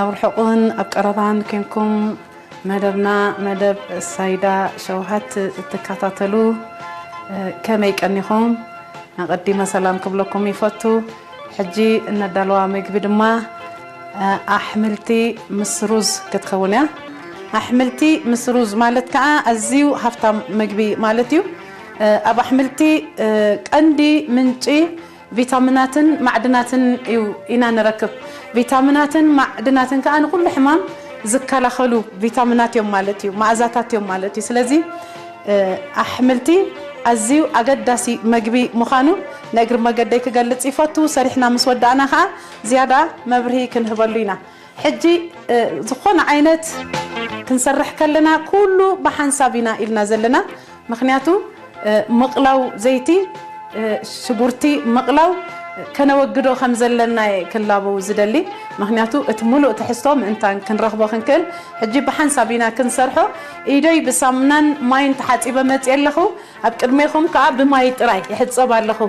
ኣብ ርሑቕን ኣብ ቀረባን ኮንኩም መደብና፣ መደብ ሳይዳ ሸውሃት እትከታተሉ፣ እ፣ ከመይ ቀኒኹም? ኣቐዲመ ሰላም ክብለኩም ይፈቱ። ሕጂ እነዳለዋ ምግቢ ድማ፣ እ፣ ኣሕምልቲ ምስ ሩዝ ክትከውን እያ። ኣሕምልቲ ምስ ሩዝ ማለት ከዓ ኣዝዩ ሃፍታም ምግቢ ማለት እዩ። እ፣ ኣብ ኣሕምልቲ፣ እ፣ ቀንዲ ምንጪ ቪታሚናትን ማዕድናትን እዩ ኢና ንረክብ። ቪታሚናትን ማዕድናትን ከዓ ንኩሉ ሕማም ዝከላኸሉ ቪታሚናት እዮም ማለት እዩ፣ መኣዛታት እዮም ማለት እዩ። ስለዚ፣ እ፣ ኣሕምልቲ ኣዝዩ ኣገዳሲ መግቢ ምዃኑ ንእግሪ መገደይ ክገልጽ ይፈቱ። ሰሪሕና ምስ ወዳእና ከዓ ዝያዳ መብርሂ ክንህበሉ ኢና። ሕጂ፣ እ፣ ዝኾነ ዓይነት ክንሰርሕ ከለና ኩሉ ብሓንሳብ ኢና ኢልና ዘለና። ምኽንያቱ፣ እ፣ ምቕላው ዘይቲ፣ እ፣ ሽጉርቲ ምቕላው ከነወግዶ ከም ዘለና እየ ክላበው ዝደሊ። ምኽንያቱ እቲ ሙሉእ ትሕዝቶ ምእንታን ክንረኽቦ ክንክእል፣ ሕጂ ብሓንሳብ ኢና ክንሰርሖ። ኢደይ ብሳሙናን ማይን ተሓጺበ መጽየ ኣለኹ። ኣብ ቅድሜኹም ከኣ ብማይ ጥራይ ይሕጸብ ኣለኹ።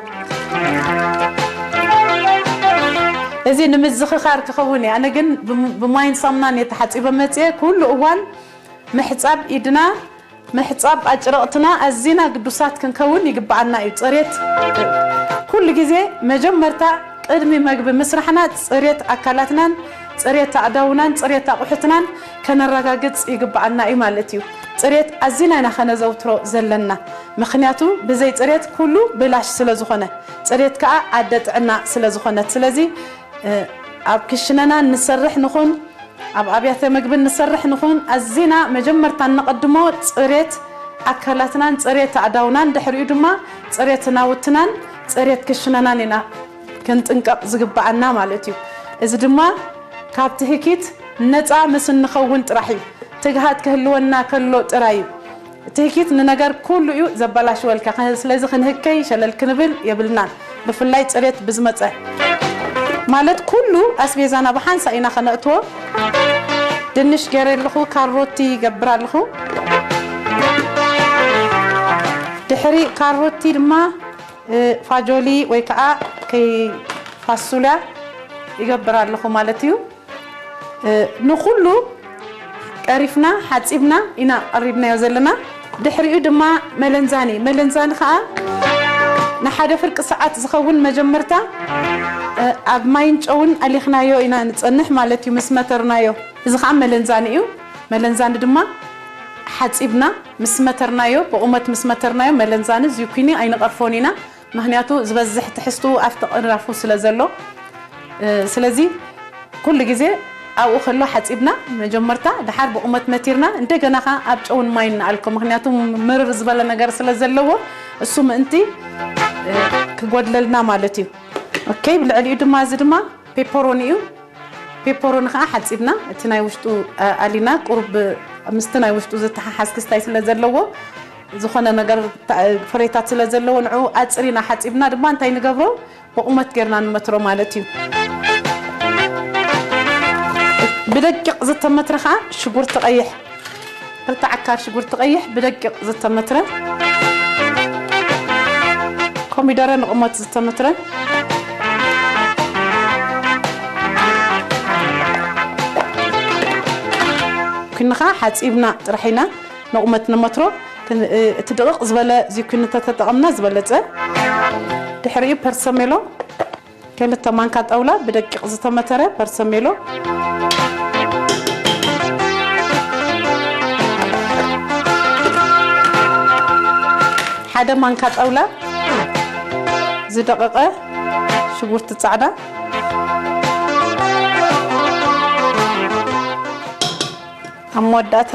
እዚ ንምዝኽኻር ክኸውን እዩ። ኣነ ግን ብም-፣ ብማይን ሳሙናን እየ ተሓጺበ መጽየ። ኩሉ እዋን ምሕጻብ ኢድና፣ ምሕጻብ ኣጭረቕትና ኣዚና ግዱሳት ክንከውን ይግብኣና እዩ። ጽሬት ኩሉ ግዜ መጀመርታ ቅድሚ መግቢ ምስራሕና ጽሬት ኣካላትናን ጽሬት ኣእዳውናን ጽሬት ኣቑሑትናን ከነረጋግጽ ይግብኣና እዩ ማለት እዩ። ጽሬት ኣዚና ኢና ከነዘውትሮ ዘለና። ምኽንያቱ ብዘይ ጽሬት ኩሉ ብላሽ ስለ ዝኾነ፣ ጽሬት ከኣ ኣደ ጥዕና ስለ ዝኾነት። ስለዚ፣ እ፣ ኣብ ክሽነና ንሰርሕ ንኹን፣ ኣብ ኣብያተ መግቢ ንሰርሕ ንኹን፣ ኣዚና መጀመርታ እነቐድሞ ጽሬት ኣካላትናን ጽሬት ኣእዳውናን፣ ድሕሪኡ ድማ ጽሬት ናውትናን ጽሬት ክሽነናን ኢና ክንጥንቀቕ ዝግብኣና ማለት እዩ። እዚ ድማ ካብ ትህኪት ነጻ ምስ እንኸውን ጥራሕ እዩ። ትግሃት ክህልወና ከሎ ጥራይ እዩ። ትህኪት ንነገር ኩሉ እዩ ዘበላሽወልካ። ከ-፣ ስለዚ ክንህከይ ሸለል ክንብል የብልናን። ብፍላይ ጽሬት ብዝመጸ ማለት ኩሉ ኣስቤዛና ብሓንሳ ኢና ከነእትዎ። ድንሽ ገይረ ኣለኹ፣ ካሮቲ ይገብር ኣለኹ። ድሕሪ ካሮቲ ድማ፣ እ፣ ፋጆሊ ወይ ከዓ ከይ ፋሱልያ ይገብር ኣለኹ ማለት እዩ። እ፣ ንኹሉ ቀሪፍና ሓጺብና ኢና ቀሪብናዮ ዘለና። ድሕሪኡ ድማ መለንዛኒ፣ መለንዛኒ ከዓ ንሓደ ፍርቂ ሰዓት ዝኸውን መጀመርታ፣ እ፣ ኣብ ማይን ጨውን ኣሊኽናዮ ኢና ንጸንሕ ማለት እዩ፣ ምስ መተርናዮ። እዚ ከዓ መለንዛኒ እዩ። መለንዛኒ ድማ ሓጺብና ምስ መተርናዮ፣ ብቑመት ምስ መተርናዮ፣ መለንዛኒ ዚኩኒ ኣይንቐርፎን ኢና። ምኽንያቱ ዝበዝሕ ትሕዝትኡ ኣብቲ ቅራፉ ስለ ዘሎ፣ እ፣ ስለዚ ኩሉ ግዜ ኣብኡ ከሎ ሓጺብና መጀመርታ፣ ደሓር ብቑመት መቲርና፣ እንደገና ኸኣ ኣብ ጨውን ማይን ንኣልኮ። ምኽንያቱ ምርር ዝበለ ነገር ስለ ዘለዎ፣ እሱ ምእንቲ፣ እ፣ ክጎድለልና ማለት እዩ። ኦኬ፣ ብልዕሊኡ ድማ፣ እዚ ድማ ፔፐሮኒ እዩ። ፔፐሮኒ ኸዓ ሓጺብና፣ እቲ ናይ ውሽጡ፣ እ፣ ኣሊና ቁሩብ ምስቲ ናይ ውሽጡ ዝተሓሓዝ ክስታይ ስለ ዘለዎ፣ ዝኾነ ነገር ታ-፣ ፍሬታት ስለ ዘለዎ፣ ንዕኡ ኣጽሪና ሓጺብና ድማ እንታይ ንገብሮ? ብቑመት ጌርና ንመትሮ ማለት እዩ። ብደቂቕ ዝተመትረ ኸዓ ሽጉርቲ ቀይሕ፣ ክልተ ዓካር ሽጉርቲ ቀይሕ ብደቂቕ ዝተመትረ፣ ኮሚደረ ንቑመት ዝተመትረ፣ ኩንኻ ሓጺብና ጥራሕ ኢና ንቑመት ንመትሮ። ክን-፣ እ፣ እቲ ድቕቕ ዝበለ ዚኩኒ እንተተጠቐምና ዝበለጸ። ድሕሪኡ ፐርሰሜሎ፣ ክልተ ማንካ ጣውላ ብደቂቕ ዝተመተረ ፐርሰሜሎ። ሓደ ማንካ ጣውላ ዝደቐቐ ሽጉርቲ ጻዕዳ። ኣብ መወዳእታ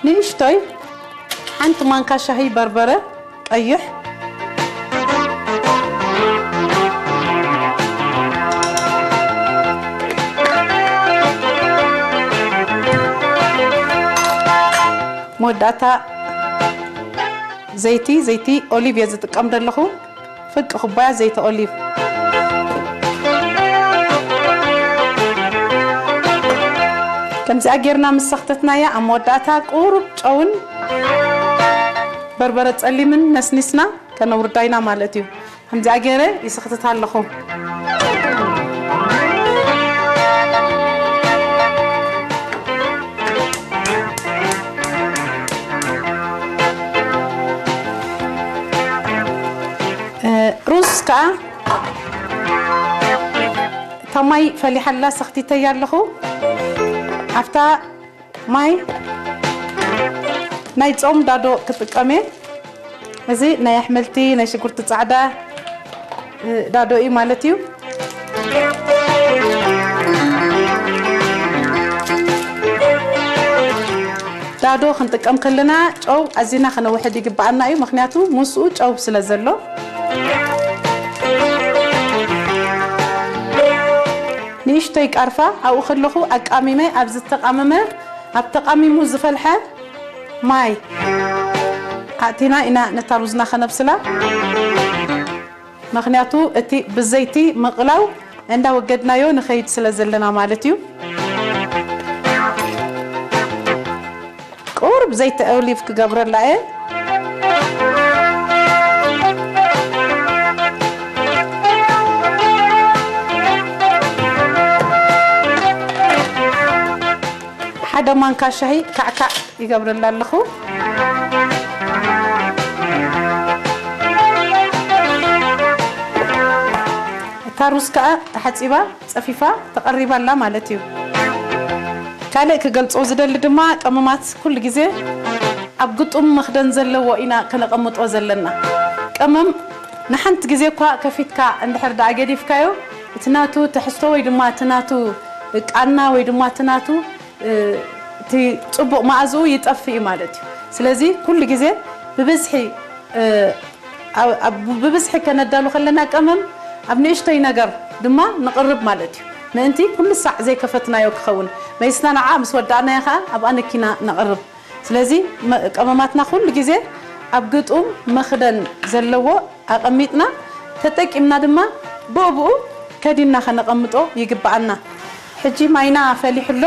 ንእሽቶይ ሓንቲ ማንካ ሻሂ በርበረ ቀይሕ። መወዳእታ ዘይቲ፣ ዘይቲ ኦሊቭ እየ ዝጥቀም ዘለኹ። ፍርቂ ኩባያ ዘይቲ ኦሊቭ። ከምዚኣ ጌርና ምስ ሰኽተትናያ፣ ኣብ መወዳእታ ቁሩብ ጨውን በርበረ ጸሊምን ነስኒስና ከነውርዳ ኢና ማለት እዩ። ከምዚኣ ጌረ ይስኽትታ ኣለኹ። ከኣ እታ ማይ ፈሊሓላ ሰኽቲተያ ኣለኹ። ኣብታ ማይ ናይ ጾም ዳዶ ክጥቀም እየ። እዚ ናይ ኣሕምልቲ፣ ናይ ሽጉርቲ ጻዕዳ፣ እ፣ ዳዶ እዩ ማለት እዩ። ዳዶ ክንጥቀም ከለና ጨው ኣዚና ከነውሕድ ይግብኣና እዩ፣ ምኽንያቱ ምስኡ ጨው ስለ ዘሎ። ንእሽቶይ ቃርፋ ኣብኡ ከለኹ ኣቃሚመ ኣብ ዝተቃመመ፣ ኣብ ተቃሚሙ ዝፈልሐ ማይ ኣእቲና ኢና ነታ ሩዝና ከነብስላ። ምኽንያቱ እቲ ብዘይቲ ምቕላው እንዳወገድናዮ ንኸይድ ስለ ዘለና ማለት እዩ። ቁሩብ ዘይቲ ኦሊቭ ክገብረላ እየ። ሓደ ማንካ ሻሂ ካዕካዕ ይገብረላ ኣለኹ። እታ ሩዝ ከኣ ተሓጺባ ጸፊፋ ተቐሪባ ኣላ ማለት እዩ። ካልእ ክገልጾ ዝደሊ ድማ ቀመማት ኩሉ ግዜ ኣብ ግጡም መኽደን ዘለዎ ኢና ከነቐምጦ ዘለና። ቀመም ንሓንቲ ግዜ እኳ ከፊትካ እንድሕር ደኣ ገዲፍካዮ፣ እቲ ናቱ ትሕዝቶ ወይ ድማ እቲ ናቱ ቃና ወይ ድማ እቲ ናቱ፣ እ፣ እቲ ጽቡቕ መኣዝኡ ይጠፍእ እዩ ማለት እዩ። ስለዚ ኩሉ ግዜ ብብዝሒ፣ እ፣ ኣብ፣ ኣብ፣ ብብዝሒ ከነዳሉ ከለና ቀመም ኣብ ንእሽቶይ ነገር ድማ ንቕርብ ማለት እዩ። ምእንቲ ኩሉ ሳዕ ዘይከፈትናዮ ክኸውን። መይስና ንዓ ምስ ወዳእናዮ ኸኣ ኣብኣ ነኪና ነቕርብ። ስለዚ መ-፣ ቀመማትና ኩሉ ግዜ ኣብ ግጡም መኽደን ዘለዎ ኣቐሚጥና ተጠቂምና ድማ ብኡብኡ ከዲንና ከነቐምጦ ይግብኣና። ሕጂ ማይና ፈሊሑ ኣሎ።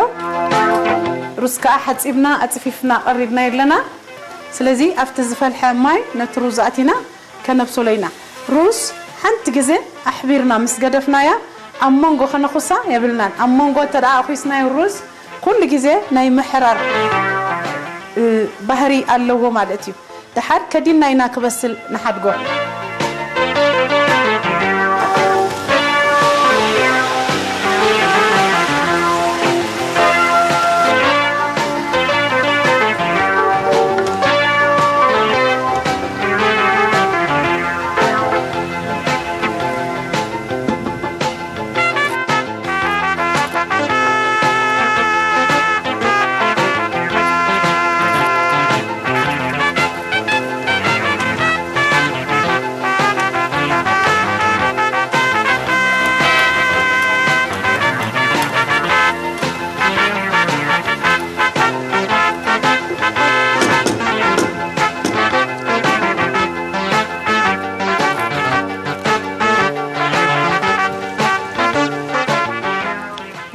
ሩዝ ከኣ ሓጺብና ኣጽፊፍና ቀሪብና ኣለና። ስለዚ ኣብቲ ዝፈልሐ ማይ ነቲ ሩዝ ኣእቲና ከነብስሎ ኢና። ሩዝ ሓንቲ ግዜ ኣሕቢርና ምስ ገደፍናያ ኣብ መንጎ ከነኹሳ የብልናን። ኣብ መንጎ እንተ ደኣ ኣኹስናዮ ሩዝ ኩሉ ግዜ ናይ ምሕራር፣ እ፣ ባህሪ ኣለዎ ማለት እዩ። ደሓር ከዲንና ኢና ክበስል ንሓድጎ።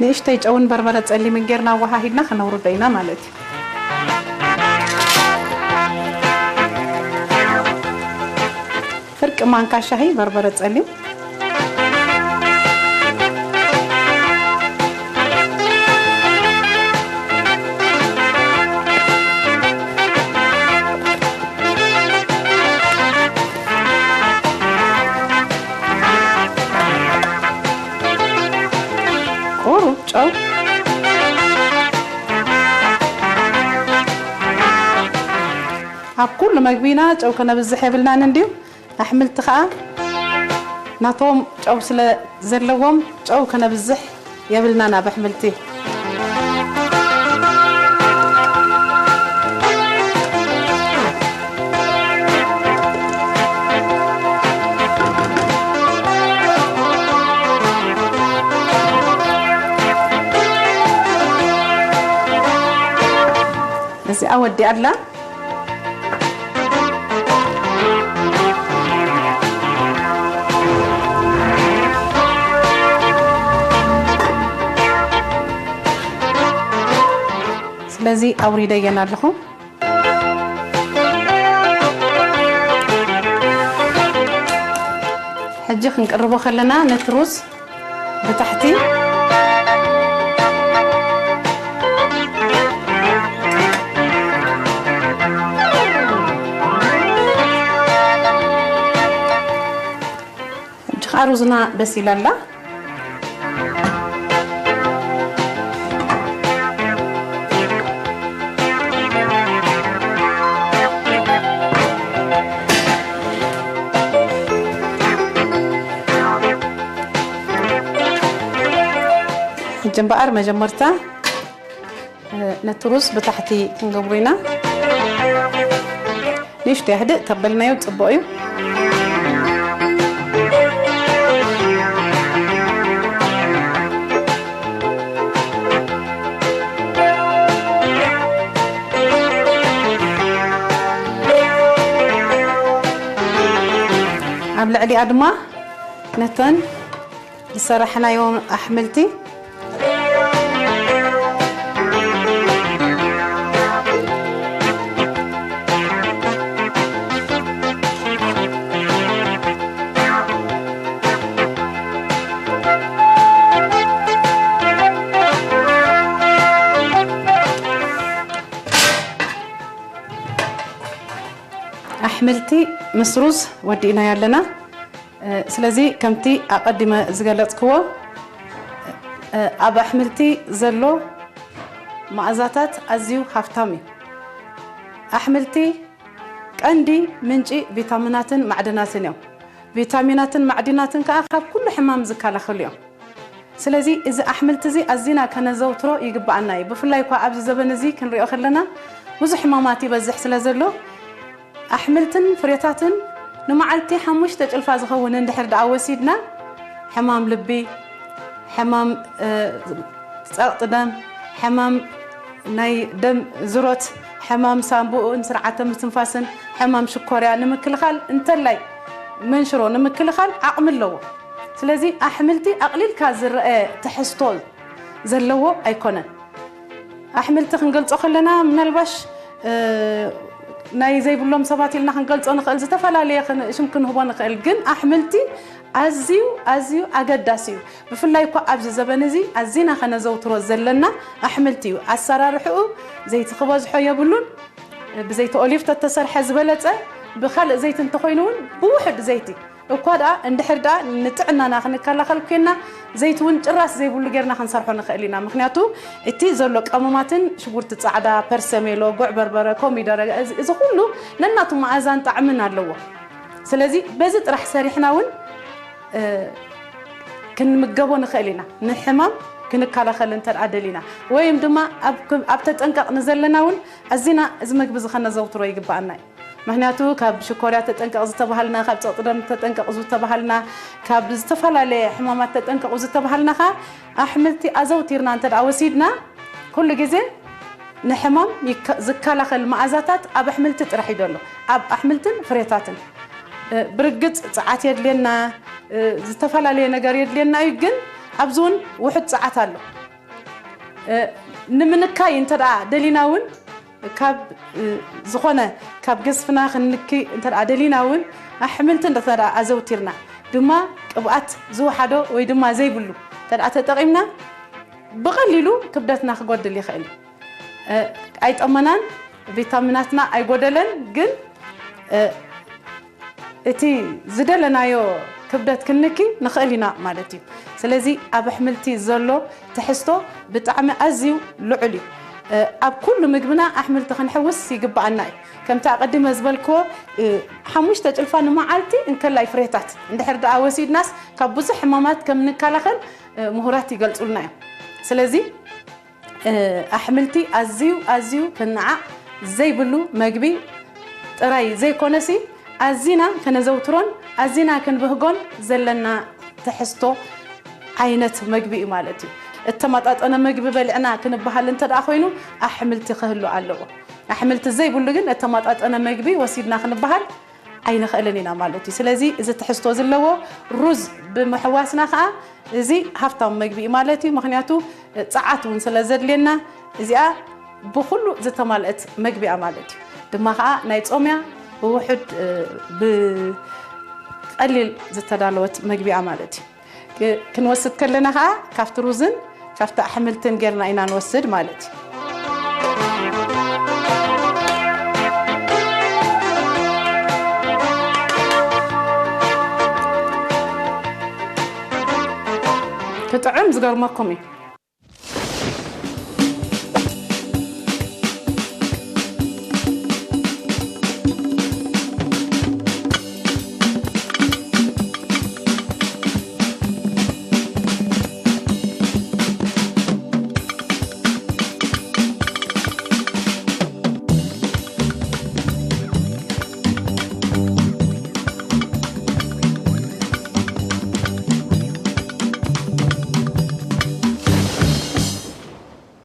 ንእሽተይ ጨውን በርበረ ጸሊምን ጌርና ኣወሃሂድና ከነውርዶ ኢና ማለት እዩ። ፍርቂ ማንካ ሻሂ በርበረ ጸሊም። ቁሩብ ጨው። ኣብ ኩሉ መግቢና ጨው ከነብዝሕ የብልናን እንድዩ። ኣሕምልቲ ኸኣ ናቶም ጨው ስለ ዘለዎም ጨው ከነብዝሕ የብልናን ኣብ ኣሕምልቲ። እዚኣ ወዲኣ ኣላ። ስለዚ ኣውሪደየን ኣለኹ። ሕጂ ክንቅርቦ ከለና ነቲ ሩዝ ብታሕቲ ኣሩዝና በሲላ ኣላ። ሕጂ እምበኣር መጀመርታ ነቲ ሩዝ ብታሕቲ ክንገብሮ ኢና። ንእሽቶ ያህድእ ተበልናዮ ጽቡቕ እዩ። ኣብ ልዕሊኣ ድማ ነተን ዝሰራሕናዮ ኣሕምልቲ ኣሕምልቲ ምስ ሩዝ ወዲእናዮ ኣለና። እ፣ ስለዚ ከምቲ ኣቐዲመ ዝገለጽክዎ፣ እ፣ ኣብ ኣሕምልቲ ዘሎ መኣዛታት ኣዝዩ ሃፍታም እዩ። ኣሕምልቲ ቀንዲ ምንጪ ቪታሚናትን ማዕድናትን እዮም። ቪታሚናትን ማዕድናትን ከኣ ካብ ኩሉ ሕማም ዝከላኸሉ እዮም። ስለዚ እዚ ኣሕምልቲ እዚ ኣዚና ከነዘውትሮ ይግብኣና እዩ። ብፍላይ እኳ ኣብዚ ዘበን እዚ ክንሪኦ ከለና ብዙሕ ሕማማት ይበዝሕ ስለ ዘሎ፣ ኣሕምልትን ፍሬታትን ንመዓልቲ ሓሙሽተ ጭልፋ ዝኸውን እንድሕር ደኣ ወሲድና፣ ሕማም ልቢ፣ ሕማም፣ እ፣ ጸቕጢ ደም፣ ሕማም ናይ ደም ዝሮት፣ ሕማም ሳንቡእን ስርዓተ ምትንፋስን፣ ሕማም ሽኮርያ ንምክልኻል እንተላይ መንሽሮ ንምክልኻል ዓቕሚ ኣለዎ። ስለዚ ኣሕምልቲ ኣቕሊልካ ዝረአ ትሕዝቶ ዘለዎ ኣይኮነን። ኣሕምልቲ ክንገልጾ ከለና ምናልባሽ፣ እ፣ ናይ ዘይብሎም ሰባት ኢልና ክንገልጾ ንኽእል፣ ዝተፈላለየ ክን-፣ ሽም ክንህቦ ንኽእል። ግን ኣሕምልቲ ኣዝዩ፣ ኣዝዩ ኣገዳሲ እዩ። ብፍላይ እኳ ኣብዚ ዘበን እዚ ኣዚና ከነዘውትሮ ዘለና ኣሕምልቲ እዩ። ኣሰራርሕኡ ዘይቲ ክበዝሖ የብሉን። ብዘይቲ ኦሊቭ ተተሰርሐ ዝበለጸ፣ ብኻልእ ዘይቲ እንተኾይኑ እውን ብውሑድ ዘይቲ እኳ ደኣ፣ እንድሕር ደኣ ንጥዕናና ክንከላኸል ኮይንና፣ ዘይቲ እውን ጭራስ ዘይብሉ ጌርና ክንሰርሖ ንኽእል ኢና። ምኽንያቱ እቲ ዘሎ ቀመማትን ሽጉርቲ ጻዕዳ፣ ፐርሰሜሎ፣ ጉዕ በርበረ፣ ኮሚደረ፣ እዚ፣ እዚ ኩሉ ነናቱ መኣዛን ጣዕምን ኣለዎ። ስለዚ በዚ ጥራሕ ሰሪሕና እውን፣ እ፣ ክንምገቦ ንኽእል ኢና፣ ንሕማም ክንከላኸል እንተ ደኣ ደሊና። ወይም ድማ ኣብ፣ ኣብ ተጠንቀቕ ንዘለና እውን ኣዚና እዚ መግቢ እዚ ኸነዘውትሮ ይግብኣና እዩ። ምኽንያቱ ካብ ሽኮርያ ተጠንቀቕ ዝተባሃልና፣ ካብ ጸቕጢ ደም ተጠንቀቕ ዝተባሃልና፣ ካብ ዝተፈላለየ ሕማማት ተጠንቀቑ ዝተባሃልና ኸኣ ኣሕምልቲ ኣዘውቲርና እንተ ደኣ ወሲድና፣ ኩሉ ግዜ ንሕማም ይከ-፣ ዝከላኸል መኣዛታት ኣብ ኣሕምልቲ ጥራሕ እዩ ዘሎ። ኣብ ኣሕምልትን ፍሬታትን። እ፣ ብርግጽ ጸዓት የድልየና፣ እ፣ ዝተፈላለየ ነገር የድልየና እዩ፣ ግን ኣብዚ እውን ውሑድ ጸዓት ኣሎ። እ፣ ንምንካይ እንተ ደኣ ደሊና እውን ካብ፣ እ፣ ዝኾነ ካብ ገዝፍና ክንንኪ እንተ ደኣ ደሊና እውን ኣሕምልቲ እንተ ደኣ ኣዘውቲርና ድማ ቅብኣት ዝወሓዶ ወይ ድማ ዘይብሉ እንተ ደኣ ተጠቒምና ብቐሊሉ ክብደትና ክጎድል ይኽእል እዩ። እ፣ ኣይጠመናን፣ ቪታሚናትና ኣይጎደለን፣ ግን፣ እ፣ እቲ ዝደለናዮ ክብደት ክንንኪ ንኽእል ኢና ማለት እዩ። ስለዚ ኣብ ኣሕምልቲ ዘሎ ትሕዝቶ ብጣዕሚ ኣዝዩ ልዑል እዩ። እ፣ ኣብ ኩሉ ምግብና ኣሕምልቲ ክንሕውስ ይግብኣና እዩ። ከምቲ ኣቐዲመ ዝበልክዎ፣ እ፣ ሓሙሽተ ጭልፋ ንመዓልቲ እንከላይ ፍሬታት እንድሕር ደኣ ወሲድናስ ካብ ብዙሕ ሕማማት ከም ንከላኸል፣ እ፣ ምሁራት ይገልጹልና እዮም። ስለዚ እ፣ ኣሕምልቲ ኣዝዩ፣ ኣዝዩ ክንዓቕ ዘይብሉ መግቢ ጥራይ ዘይኮነሲ፣ ኣዚና ከነዘውትሮን ኣዚና ክንብህጎን ዘለና ትሕዝቶ ዓይነት መግቢ እዩ ማለት እዩ። እተመጣጠነ መግቢ በሊዕና ክንበሃል እንተ ደኣ ኮይኑ፣ ኣሕምልቲ ክህሉ ኣለዎ። ኣሕምልቲ ዘይብሉ ግን እተመጣጠነ መግቢ ወሲድና ክንበሃል ኣይንኽእልን ኢና ማለት እዩ። ስለዚ እዚ ትሕዝቶ ዘለዎ ሩዝ ብምሕዋስና ኸኣ እዚ ሃፍታም መግቢ እዩ ማለት እዩ። ምኽንያቱ ጸዓት እውን ስለ ዘድልየና እዚኣ ብኹሉ ዝተማልአት መግቢ እያ ማለት እዩ። ድማ ኸኣ ናይ ጾም እያ፣ ብውሑድ፣ እ፣ ብቐሊል ዝተዳለወት መግቢ እያ ማለት እዩ። ክ-፣ ክንወስድ ከለና ኸኣ ካብቲ ሩዝን ካብቲ ኣሕምልትን ጌርና ኢና ንወስድ ማለት እዩ። ዝገርመኩም እዩ።